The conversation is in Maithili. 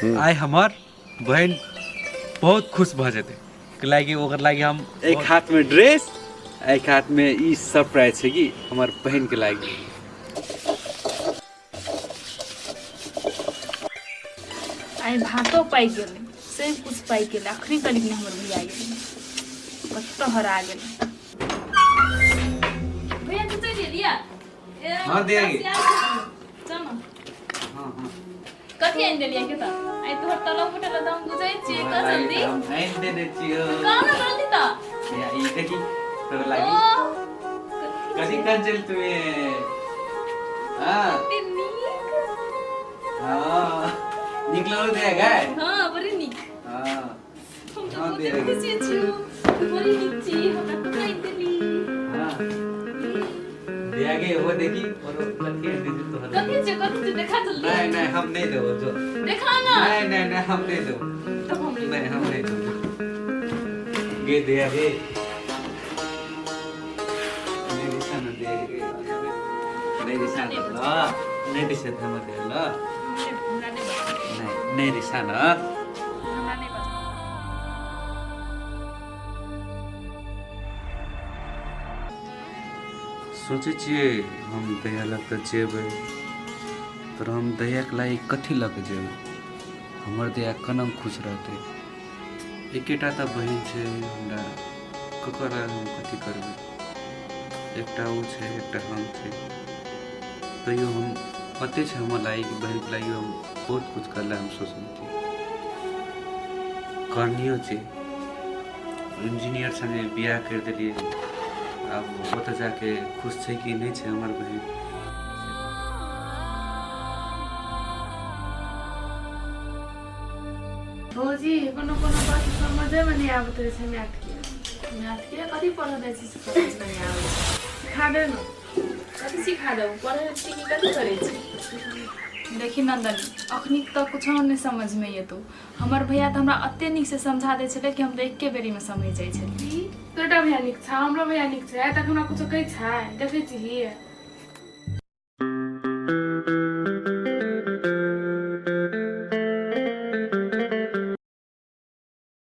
आइ हमर बहन बहुत खुश भऽ जेतै लागि ओकर लागि हम एक हाथमे ड्रेस एक हाथमे ई सरप्राइज छै कि हमर बहिनके लागि। आइ भातो पाकि गेलै, सब कुछ पाकि गेलै, अखनी कनिक नहि हमर भैया गेलै, कतऽ हरा गेलै। भैया तू चलि गेलियै? हाँ, दे आगे। चल न। हाँ हाँ। कथी आनि देलियै के तऽ आइ तोहर तलब उठल तऽ हम बुझै छियै कह जल्दी। हम आनि देने छियौ। कह न जल्दी तऽ। भैया, ई देखी तोरा ओ लागि कथी कथी छै? कंचल तुमे। हाँ। कते नीक। हाँ, नीक लगल दे गाय। हाँ, बड़ी नीक। हाँ। हम तऽ हाँ, बहुते दे आगे। खुशी छियौ, बड़ी नीक छी, हमरा कहाँ आनि देली। हाँ दे आगे, वो देखी और वो कथी आनि देने तोहर। कथी छै, कथी छै, देखा जल्दी। नहीं नहीं, हम नहीं देबो जो। देखा ना। नहीं नहीं नहीं, हम नहीं देबो। तब हम नहीं। नहीं, हम नहीं देबो। गे दे आगे नहीं दिशा न दे गे, नहीं दिशा न ल, नहीं दिशा हमर दे ल। हमरा नहि बता। नहीं नहीं दिशा न। हमरा नहि बता। सोचै छियै हम दया लग तऽ जेबै, पर हम दयाके लागि कथी लऽ कऽ जेबै? हमर दया केना खुश रहतै? एकेटा तऽ बहिन छै हमरा, ककर हम कथी करबै? एकटा ओ छै, एकटा हम छै। तैयो हम ओते छै हमर लागि, बहिनके लागि हम बहुत किछु करले हम सोचने छी, करनियो छै। इंजीनियर संगे बियाह करि देलियै, आब ओतऽ जाके खुश छै कि नहि छै हमर बहिन? भौजी, कोनो कोनो बात समझेमे नहि आबैत रहै छै। मैथके मैथके कथी पढ़ल जाइ छै से समझमे नहि आबै छै, सिखा दे ने। कथी सिखा देबौ? पढ़ै छी कि कथी करै छी? देखी नन्दनी, अखनी तऽ कुछो नहि समझमे एतौ। हमर भैया तऽ हमरा एते नीकसँ समझा दै छलै कि हम तऽ एके बेरीमे समझि जाइ छलियै। तोरा भैया नीक छौ, हमरो भैया नीक छै। आइ तक हमरा कुछो कहै छै? देखै छिही।